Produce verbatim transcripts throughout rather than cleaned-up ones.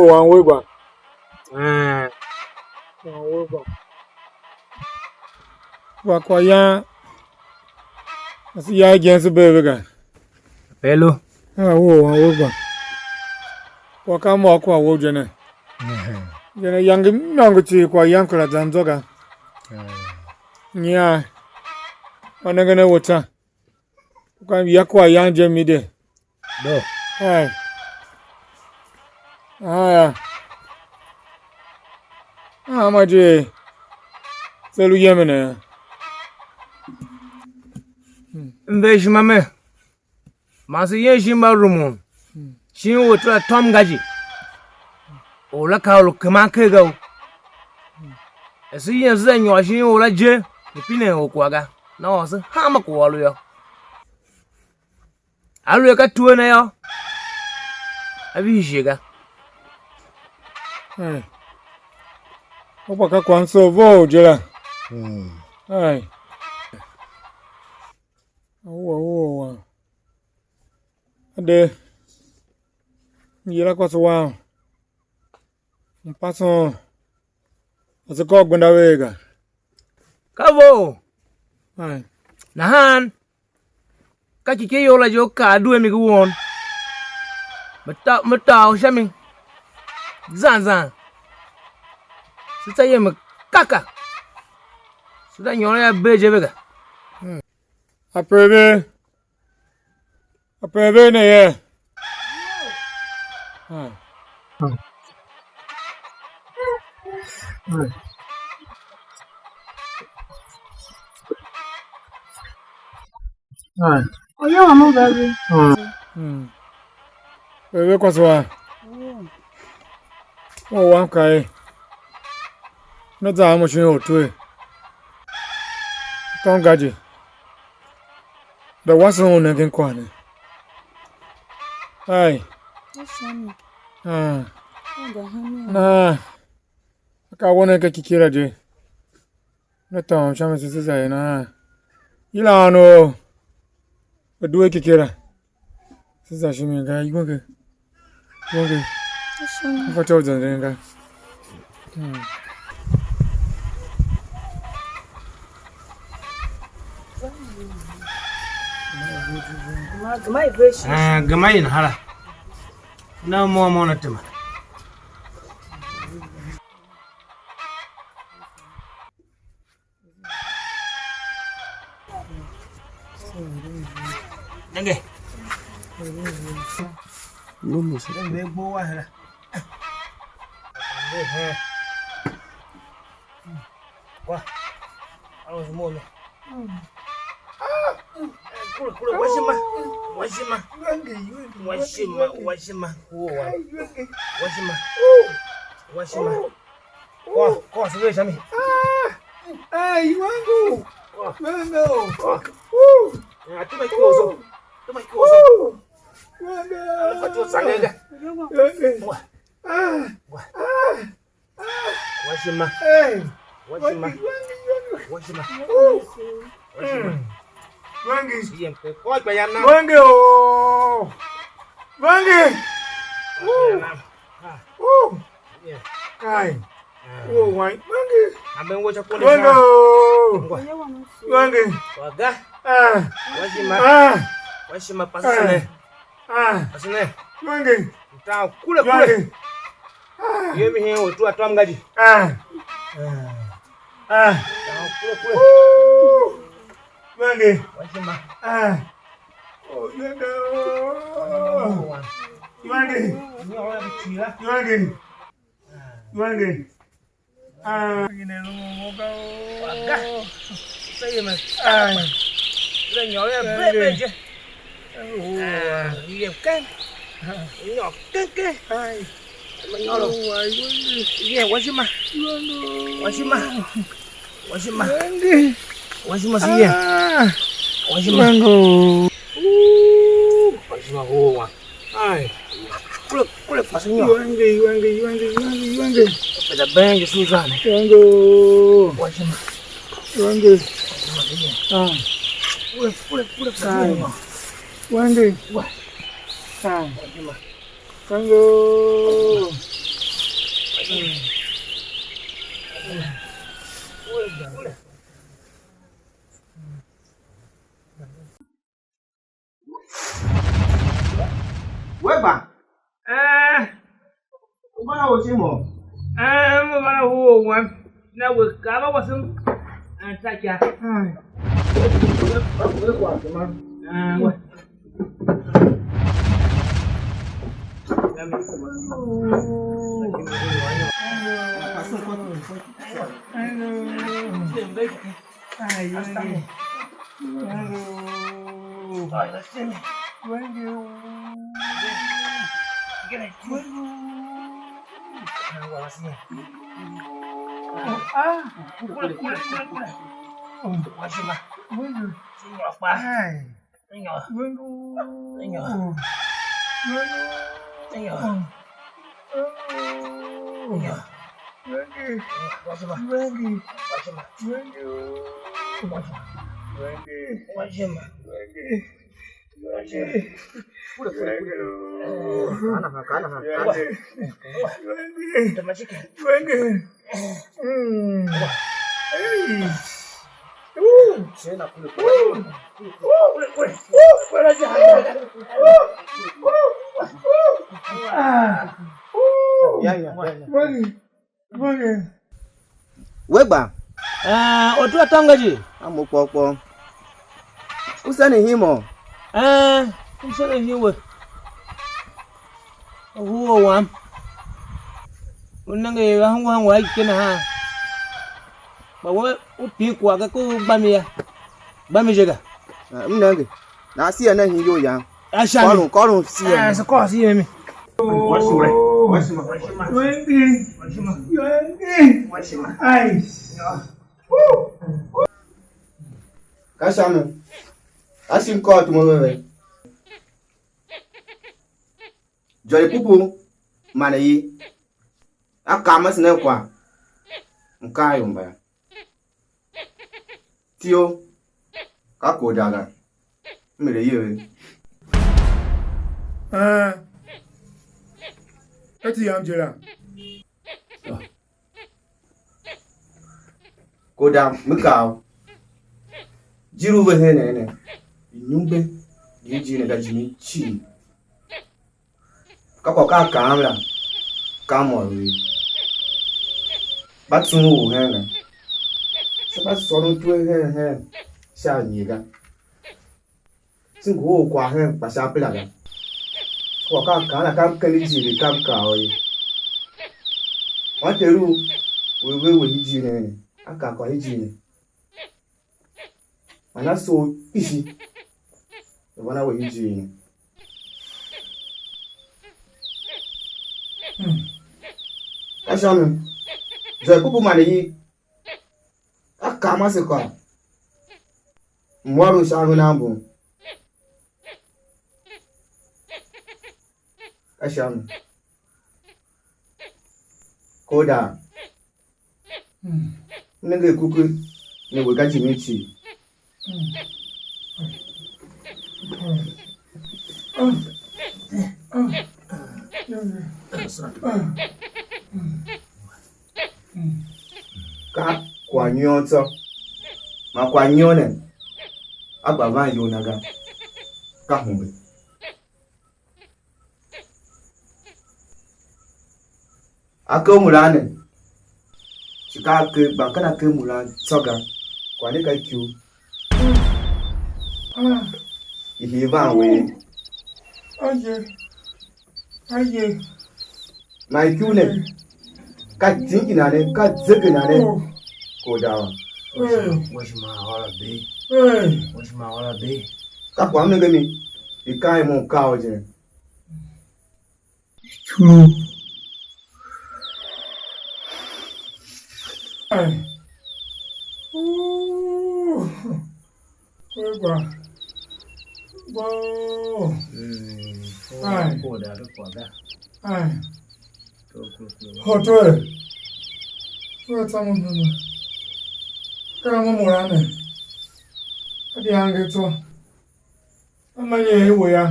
Wan we gba. Wan we gba. Gba kwaghyan. Asi ya igen se bee ve ga. Pelo. A wo wan we gba. Kwa ka mô kwagh wou je ne. Je ne yange imôngo cii kwaghyan kera zan zwa ga. Nyian. Ma nengen a we tsô. Ka ya kwaghyan je mi de. Do. Hai. Aya. Hanma je se lu yemen a. M ver ishima mer. Man se yem shin mbarumun, shin ortwer la tôm ga je. Or la ka or u keman ker ga o. Er se yem se za nyôr shin or la je, ne pinen or kwagh ga, na ôr se hanma kwagh u a lu yô. Aluer ka tue na yô, a vihi shighe ga. Ai. Kpa ka kwagh m soo vough je la. Ai. Awua, awua, awua. Ade, m yila kwase wam, m pasen un, ase kôr gbenda vea ga. Ka vough. Ai. Nahan ka ikyikye you la je u kaa due mi ngi won. Me ta, me taa u sha mi zan zan. Se tsa yem kaka. Se da nyôron a bee je ve ga. Ape ve, ape ve ne ye. Oya wam u va ve. Pe ve kwase wa. Mo wam ka er, me za a mo shin ortwer. Tom ga je. Da wase un nengen kwagh ne. Ai. Ka sha mi. Ah. Ka ga ha mi. Na. Ka wenen ka kikira je. Ne tôôn sha mi se, se za er nahan. Yila ônov ve due kikera. Se za shi mi ga, iwenge. Iwenge. M fatyô u zenden ga. Hmm. Ah, gema ina hala. Na mo mo na tema. Nenge. Nenge gbo wa hera. Wa. Awo mo me. Kule, kule, washima. Washima. Washima, washima. Wo wa. Washima. Washima. Kô, kô, se ve sha mi. Ah! Ai, wangu. Kô. Wangu. Kô. Woo! Ah, tuma ikiozo. Tuma ikiozo. Woo! Wangu. Ana kwa chuo sangenga. Wangu. Wa. Ah! Wa. Ah! Washima. Hey! Washima. Wangu, wangu, wangu. Washima. Woo! Washima. Mm. Wangu. Siem ke kô gba ya na. Wangu. Oh! Wangu. Woo! Ah. Woo! Yeah. Kai. Ah. Wo wan. Wange. Ambe ngocha kuone. Wange. Ngwa. Wange. Waga. Ah. Washima. Ah. Washima pasene. Ah. Pasene. Wange. Mta kule kule. Wange. Ah. Yemi hen otu atwam gaji. Ah. Ah. Mta kule kule. Woo. Wange. Washima. Ah. Oh, wange. Wange. Wange. Wange. Ah. Ngine lu mo ga o. Waga. Sasa yeme. Ai. Le nyôr ya bebe je. Oh. Ah, yem ken. Nyôr ken ken. Ai. Manyôr. Oh, ai, wange. Ye, washima. Wange. Washima. Washima. Wange. Washima si ye. Ah. Washima. Wange. Ooh. Washima ho wa. Ai. Kule, kule, pasi nyo. Iwenge, iwenge, iwenge, iwenge, iwenge. Peda bengi Susan. Iwenge. Washima. Iwenge. Ah. Kule, kule, kule, pasi nyo. Iwenge. Wa. Ah. Washima. Iwenge. We gba. Eh, u ban a we shin mo? Eh, mo ban a hu o wam. Na we ka ba wasem. An ta kya. Ai. We, we, we kwa se ma. Ah, we. Hello. Ai, wenge. Wenge. Wenge. Wenge. Ah. Kule, kule, kule, kule. Washima. Wenge. Ai. Wenge. Wenge. Wenge. Wenge. Wenge. Wenge. Wenge. Wenge. Wenge. Wenge. Mm. Hey. Ooh. Ooh. Ooh. Ooh. Ah. Ooh. Wenge. Wenge. We gba. Eh, otu atôngo je. A mo kpôghôr kpôghôr. U senen hin mo? Eh, m senen hin we. Hu o wam. U nenge er ahungwa ahungwa a ike nahan. Kpa we u pin kwagh ga, ko u gba mi ya. Gba mi je ga. Ah, m nenge. Na sia na hin iyol yam. A sha mi. Kôron, kôron sia. Eh, se kôr sia mi. Washima. Washima. Wenge. Washima. Wenge. Washima. Ai. Ka sha mi. A shi m kôr tum a ve ve. Jôr i pupu man ayi. A kam ase nen kwagh. Mkaayor mbala. Tio, ka koda ga. M er aye ve. Ee, ka ti yam je la. Koda, me kaa u, jir u ve hen ne ne, inyumbe di jir ne ga jimi cii. Ka kwagh ka a kaam la, ka m ôr u ye. Mba tsughun u hen ga, se mba sôron twe hen hen sha a nyi ga. Se ngu or kwagh hen kpa sha apera ga. Kwagh ka a kaan la, ka m ken ijiir, ka m kaa u ye. Wanter u, u i ver we ijiir ne ne, a kaa kwagh ijiir ne. Man a soo kpishi, u van a we ijiir ne. Hmm. Ka sha mi, zwa i pupu man ayi, a kaa ma se kôr, m ôr u sha aven a mbum. Ka sha mi. Koda. Mm. M nenge a kuku ne we ka jimin cii. Mm. Ka kwaghnyôn tsô. Man kwaghnyôn ne, a gba van iyol na ga. Ka humbe. Akev mulan ne, shi ka akev, gban ken akev mulan tsô ga, kwagh ne ka ikuu. I hii van we. Aye, aye. Man ikuu ne, ka tingi na ne, ka zege na ne, oh, ko da wa. Hey. Hey. Ka kwagh m nenge mi, i kan mo u ka u je. Ikuu. Ai. Ooh. Kwe gba. Gba. Mm. Ai. Ai. Hoto e. Kwe tsa mo mama. Ka mo mora ne. Ka di ange tsô. A ma nyer i we yô,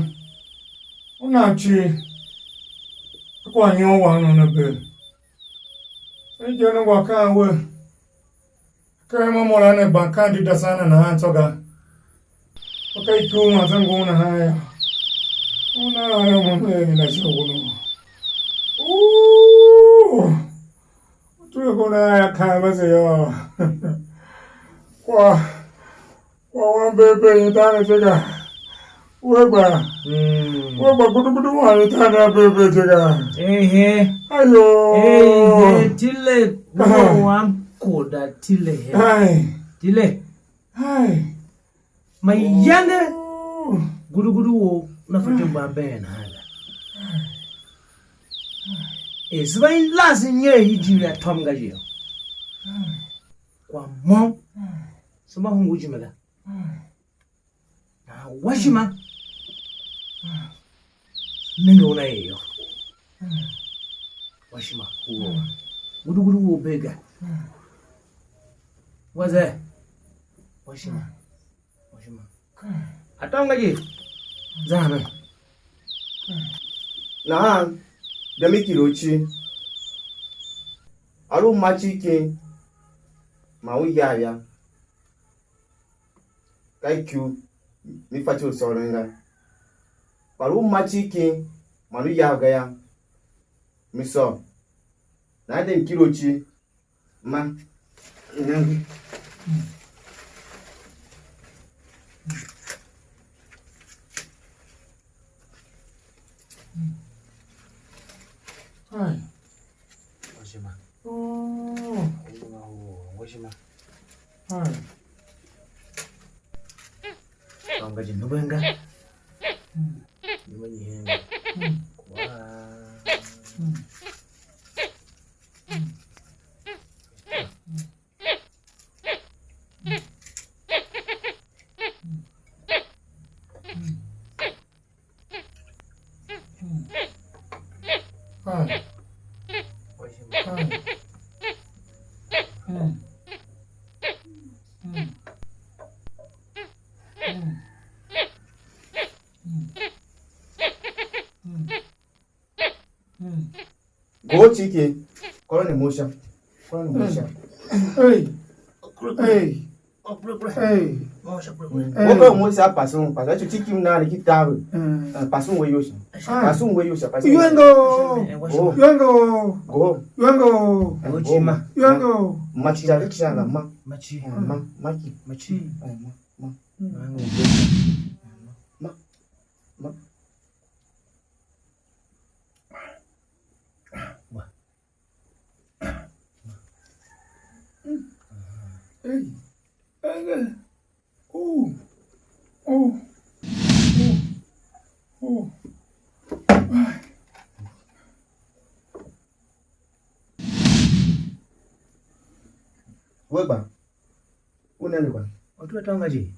u nan cii, a kwaghnyôr wam nana bee. Ken ijir ne ngwa kaan we, ken ma mo la ne gban kaan di dasan ne nahan tsô ga. Kpa ka ikor man se ngun nahan yô, una a yô, mo me er ne na sha won u. Ooh! Tule ko na ya kaan vese yô. Kwa Kwagh wam bee bee nyi tar ne je ga? We gba, mm, we gba gudu gudu wam nyi tar ne a bee bee je ga? Ehe. Ayo. Ehe, tile, wo wam koda tile he. Ai. Tile. Ai. Mayange. Oh. Gudu gudu wo una fatyô mgbam been nahan ga. E se va i las nye i jim ya tôm ga je yô. Kwa mo. Se mba hungwa ijime ga. Nahan wa ishima, nenge una er yô. Wa ishima, hurwa. Gudu gudu wo bee ga. Wa ze. Wa ishima. Wa ishima. Atô nga je. Za me. Nahan, de mi kile u cii. A lu u ma cii kin, man u ya ya. Ka ikuu, mi fatyô u sôron ga. Kpa lu u ma cii kin, man u yav ga yô, mi sôr. Nahan de mkir u cii, ma nyange. Ai. Washima. Oh. Washima, oh, washima. Ai. Tonga je nubenga. Mm. Nubenga. Mm. Kwa. Mm. Ngohol ciki, kôron ne mo sha. Kôron ne mo sha. Hey. Hey. Hey. Wo ka mo sha pasun, pasun. Acho ciki na ki tabu. Mm. Eh, pasun we yosha. Ah. Pasun we yosha, pasun. Yuengo. Oh. Yuengo. Go. Yuengo. Go. Go. Yuengo. Ma cha cha la ma. Machi. Eh, ma, ma ki. Machi. Eh, ma, ma. Mm. Ma. Ma. Hey, hey, oh, oh, oh, oh. Ai. We gba, u nenge gba. Otu atônga je.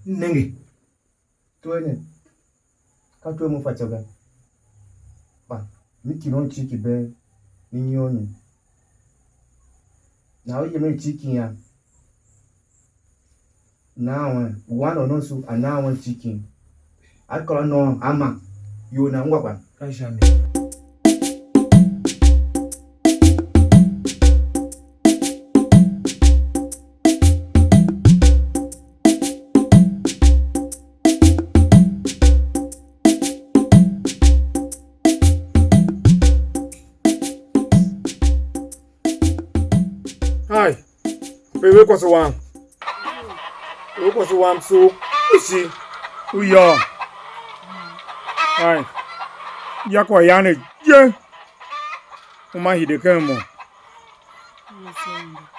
Nenge. Tue ne, ka tue mo fatyô ga, kpa mi kiron ciki bee, ni nyon ne. Nahan u yemen ciki yam, nan wen, u wan u nomso a nan wen ciki, a kôr a nôôn a ma, ior na ungwa kpa. Ka sha mi. Hai, pe ve kwase wam. Pe ve kwase wam soo kpishi u yôô. Hai, ya kwaghyan ne je, uma hide ken mo.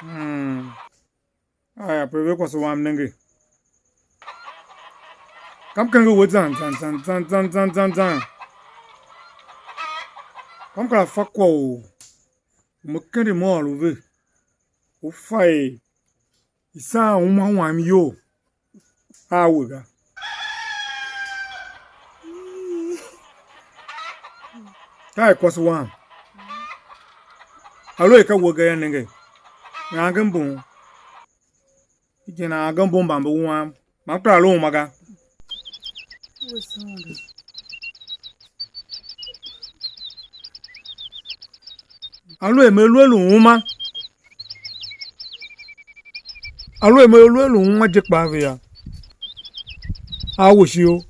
Hmm. Aya, pe ve kwase wam nenge. Ka m kenge we zan zan zan zan zan zan zan zan. Ka m kera fa kwagh u me kende me ôr u ve, u fa er i saan uma wam iyol a we ga. Ka er kwase wam. Aluer ka we ga yô, nenge, nahan nge mbum. Ijen a angev mbu mban ve wam, man m kera lu uma ga. Aluer me lu a lu uma, aluer me lu a lu uma je kpaa ve yô, a we ishigh,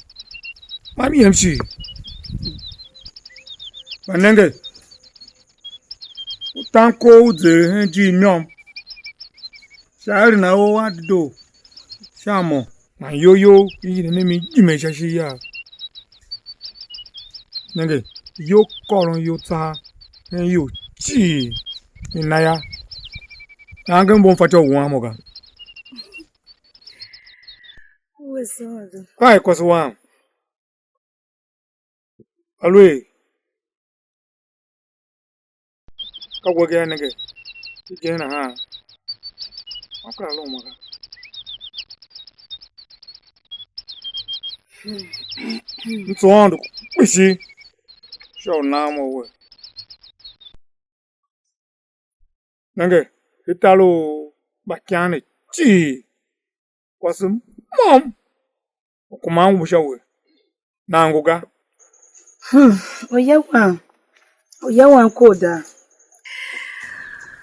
ma m yem cii. Kpa nenge, u tan kor u zer hen ijir i môm, sha eren a ou a dedoo sha mo. Man iyol you i yila ne mi ijime sha ishigh yagh. Nenge, iyol kôron iyol tsaha hen ior cii i na yô, angev mbo m fatyô u wam mo ga. Ka i kwase wam. Aluer ka we ga, nenge, i jen nahan, ma kera lom ga. M tso Aôndo kpishi sha u nan mo we. Nenge, i tar u mbaikyan ne cii, kwase môm u kuma a ngu sha we, nan ngu ga. Hmm, uya wam, uya wam koda.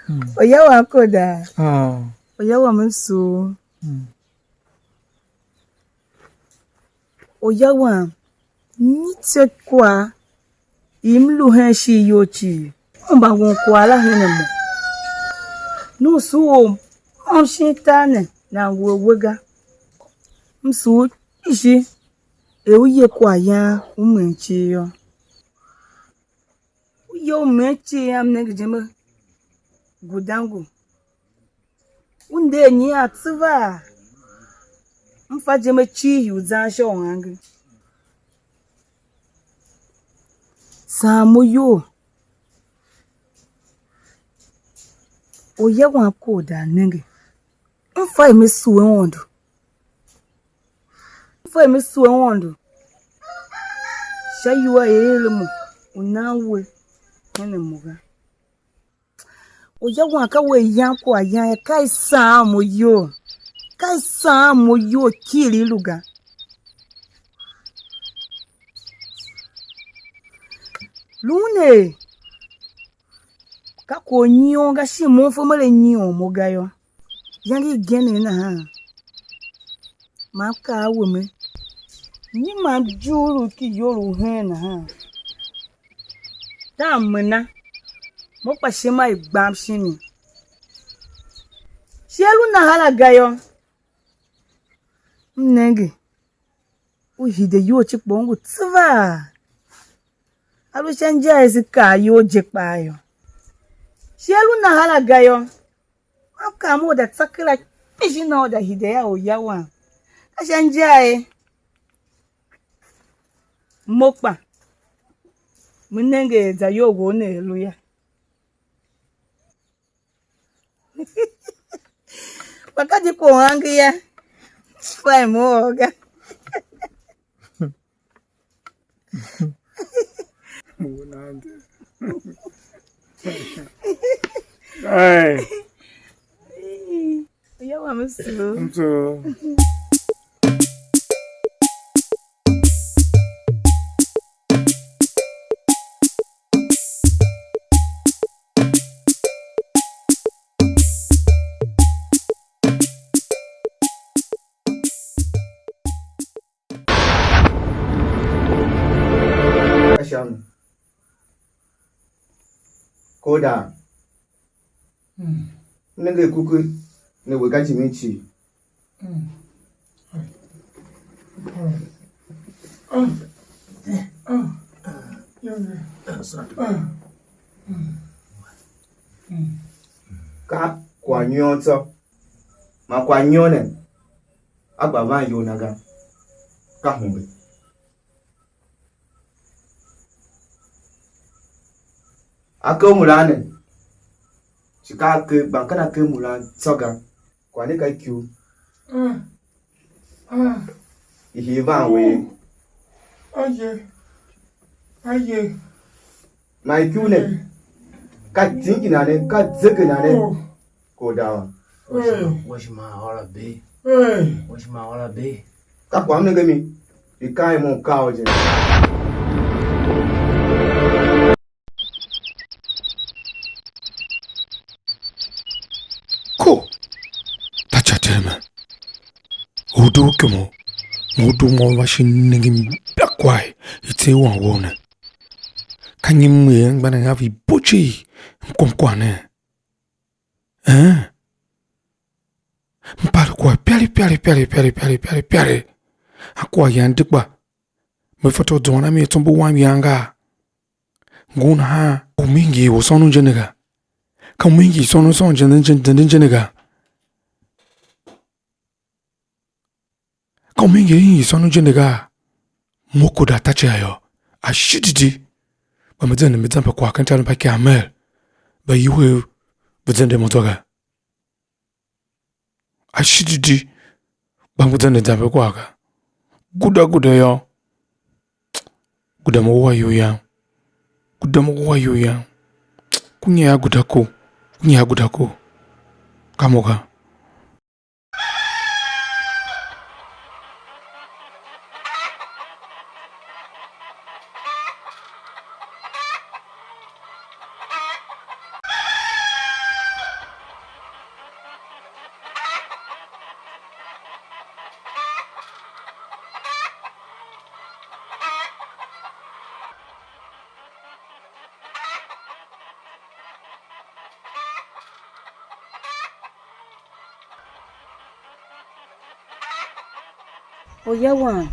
Hmm. Uya wam koda. Ah. Uya wam m sugh. Hmm. Uya wam, nyi tsekwaa i m lu hen ishigh you cii, u mba won kwagh la hen a mo? Nu u sugh u môm shin tar ne, nan ngu a we ga. M sugh kpishi er u ye kwaghyan u mem cii yô. U ye u mem cii yô, m nenge je, me guda ngu. U nder nyian tsevaa, m fa je me cii u zan sha u angev. Saan mo iyol, uya wam kor dan nenge, m fa er me sue Aôndo. M fa er me sue Aôndo sha iwua i er a mo u nan we hen a mo ga. Uya wam ka we yan kwaghyan yô, ka i saan mo iyol, ka i saan mo iyol kighir i lu ga. Lu un er ka kwagh u nyion ga, shin mo m fe mer a nyion mo ga yô. Iyange igen nahan, ma m kaa a we mer, nyimam ijugh ki iyolough heen nahan. Tam me na, mo kpa ishima i gbam shin mi. Shi a lu nahan la ga yô, m nenge, u hide iyol cii kpa u ngu tsevaa. A lu sha inja i se kar iyol je kpaa yô. Shi a lu nahan la ga yô, a kam u da tsa kera kpishi na u da hide a uya wam. Ka sha inja i mo kpa me nenge er zayol wou ne a lu yô. Kpa ka di kwagh u angev yô, fine mo ôr ga. Ai. Uya wam m sugh. M sugh. Ka sha mi. Koda. Mm. M nenge kuku ne we ka jimin cii. Mm. Ka kwaghnyôn tsô. Man kwaghnyôn ne, a gba van iyol na ga. Ka hembe. Akev mulan ne, shi ka akev, ban ken akev mulan tsô ga, kwagh ne ka ikuu. Mm. Mm. I hii van we ye. Aye. Aye. Man ikuu ne, ka zingi na ne, ka zege na ne. Oh. Koda. Hey. Washima ora be. Hey. Washima ora be. Ka kwam nenge mi, i kan mo ka o je. Amen. U dugh u kem u, mo u dugh mo u va shi nenge mba kwagh i tser wan wou ne. Ka nyi m er anmgbianev av ibo cii, m kom kwagh ne? Ee? M pare kwagh piari, piari, piari, piari, piari, piari, piari. A kwagh yan di kpa. Me fatyô u zuan a mi a tsombor wam yan gaa? Ngun nahan u me hingir u sônon je ne ga. Ka u me hingir sônon sônon je ne, je, je, je ne ga. Ka u me hingir hingir sônon je ne ga. Mo koda ta ca yô, a shi didi. Kpa me zende me zamber kwagh ken tar mba ikyav mer, mba iwer ve zende mo zwa ga. A shi didi, kpa ngu zenden zamber kwagh ga. Guda guda yô, guda mo wua iyol yam, guda mo wua iyol yam. Ku nyi a guda ko, ku nyi a guda ko, ka mo ga. Uya wam,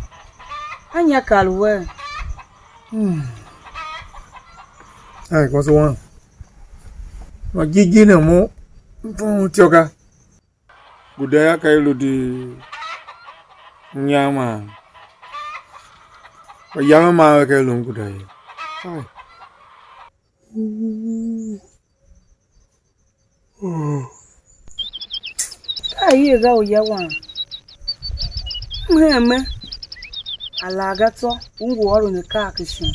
anya kar u wer? Hmm. Ai, kwase wam. Ma jijingi ne mo, m puen ityô ga. Guda yô, ka i lu di mnyam man mbayamen man ve ka i lum guda ye. Ai. Ka aie ga uya wam. M hen me, a laa ga tsô, u ngu ôron akaa ken ishima.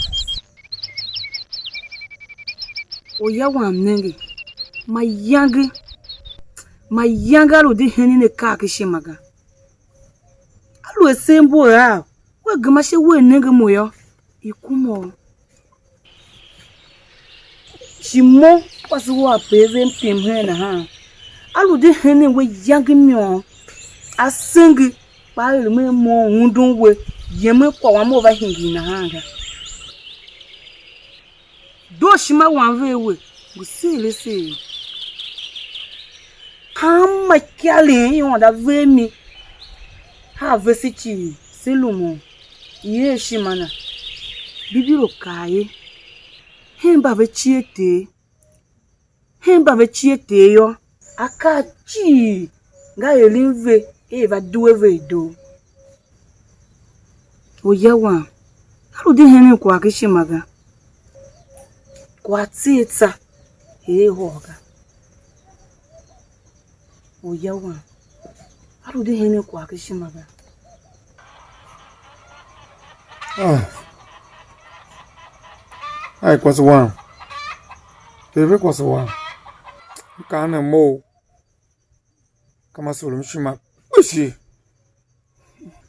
Uya wam nenge, mayange, mayange a lu di henen akaa ken ishima ga. Aluer se mbu a, wea gema ashe wea nenge mo yô, i kuma u. Shi mo, kwase wam pe ve m pem hen nahan, a lu di henen we iyange i môm, a senge, kpa a er me mo undun we, yemen kwagh wam u va hingir nahan ga. Dooshima wam vea we ngu seer a seer. Hanma ikaren i Aôndo a ver mi, a vese cii, se lumun, i er ishima na. Bibilo kaa ye, hen mba ve cie Ter, hen mba ve cie Ter yô, akaa cii nga eren ve er va due ve a doo. Uya wam, a lu di henen kwagh ken ishima ga. Kwagh tser tsa er a hôr ga. Uya wam, a lu di henen kwagh ken ishima ga. Ah. Ai, kwase wam. Pe ve kwase wam. M kaa ne mough. Ka ma sugh ishima kpishi.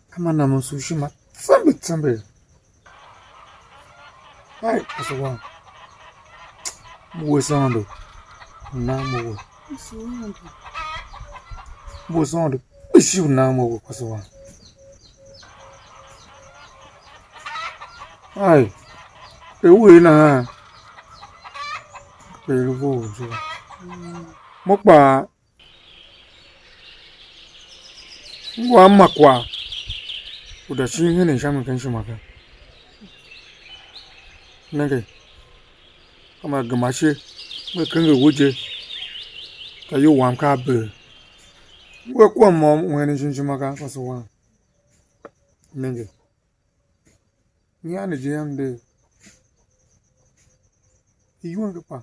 Ka ma na mo sugh ishima tsembe tsembe. Hai, kwase wam. M wuese Aôndo u nan mo we. M wuese Aôndo kpishi u nan mo we, kwase wam. Hai, er u er nahan, pe i lu vough je. Mo kpaa, m ngu a ma kwagh u da shin henen sha mi ken ishima ga. Nenge, ka ma gema ashe, me kenger we je, ka iyol wam ka a bee. M ngu a kwagh môm u henen shin ishima ga, kwase wam. Nenge. Nyian ne je yam de. Iwenge kpa.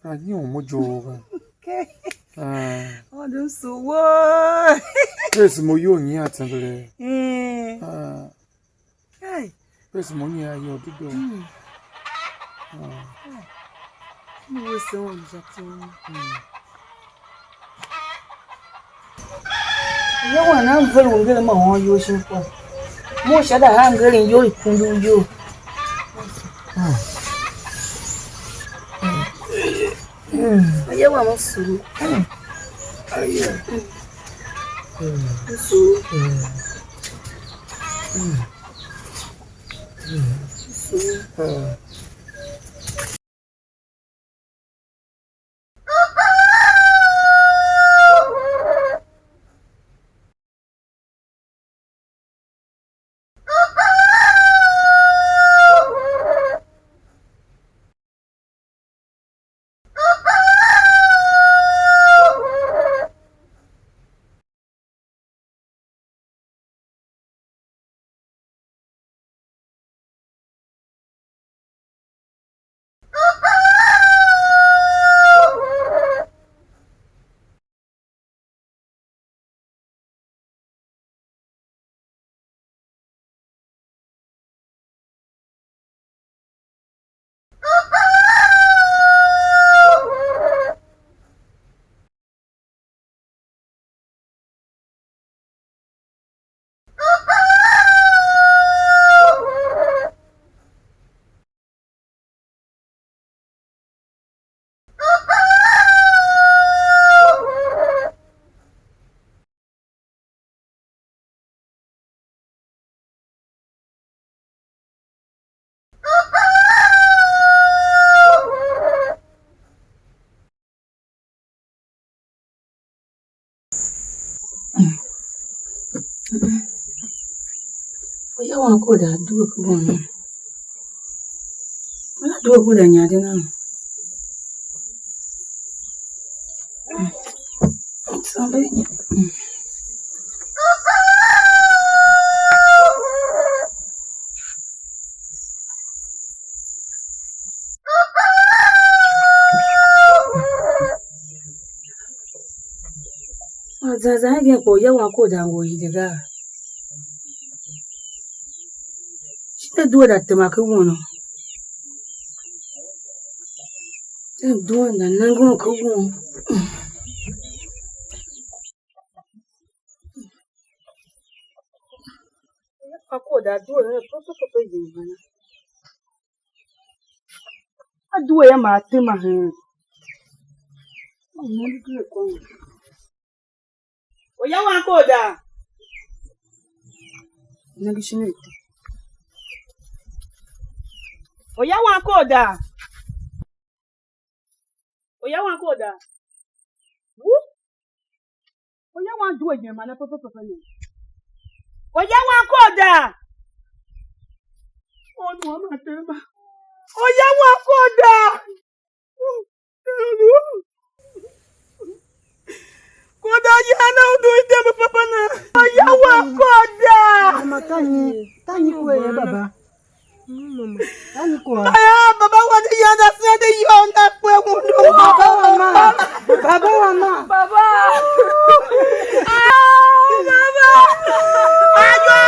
Ka nyiun mo ijoo ga. Ah. Aôndo m sugh woo. Pese mo iyol nyian tsengele. Eh. Ah. Hey. Pese mo nyian iyol dedoo. Mm. Ah. Hey. M wuese un sha tsung. Mm. Ye wan a mver u ngeren ma ôôn iyol shin kwagh. Mo sha da haa ngeren iyol i kundun iyol. Ye wan mo suru. Aye. Nsu. Nsu. Uya wam kor da due ku won. Mana due ku da nyande na. Sambe. A zan zan hegen kpa uya wam kor dan ngu hide gaa? Shin a due da tema ken won? Shin due da nenge un ken won? A kor da due hen pe pe pe pe yen hana? A due yô, ma a tema hen. Oya wan kor daa. Nenge shin a ite. Oya wan kor daa. Oya wan kor daa. Wu? Oya wan due je man a pepe pepe ne. Oya wan kor daa. Onu ama tema. Oya wan kor daa. Kor daa ya na u due je pepe pepe ne. Oya wan kor daa. Mama, ka nyi, ka nyi kwe ye, baba? Ka nyi kwagh? Aya, baba wande yanda sende iyol na kpe undu. Baba wama. Baba wama. Baba. Ah, baba. Ayo.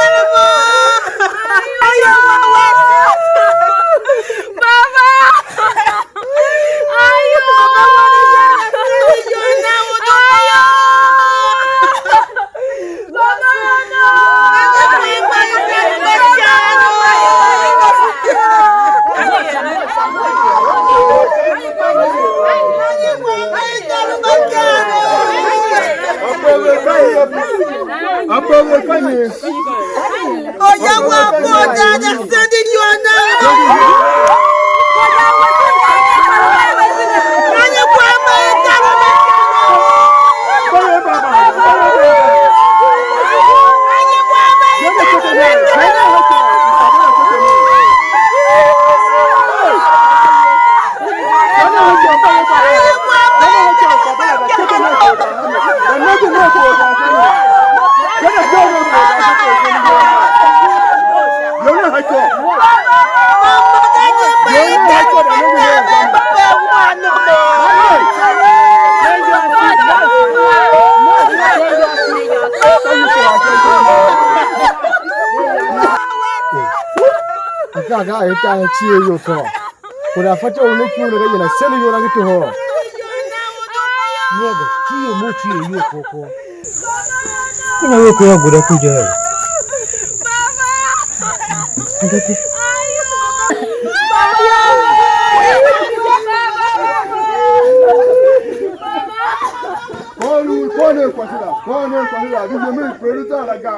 Ayo, baba. Ayo. Ayo. Oya wa ko da da sende yo na. Akaa a er tar ne cie iyol kôr. Kura fatyô u ne ikuu ne ga yina sende iyol a ngi toho. Ne ga cie mo cie iyol kôr kôr. Kuna we ko ya guda ku je. Anda ku. Mila, di je me kwere ta la ga.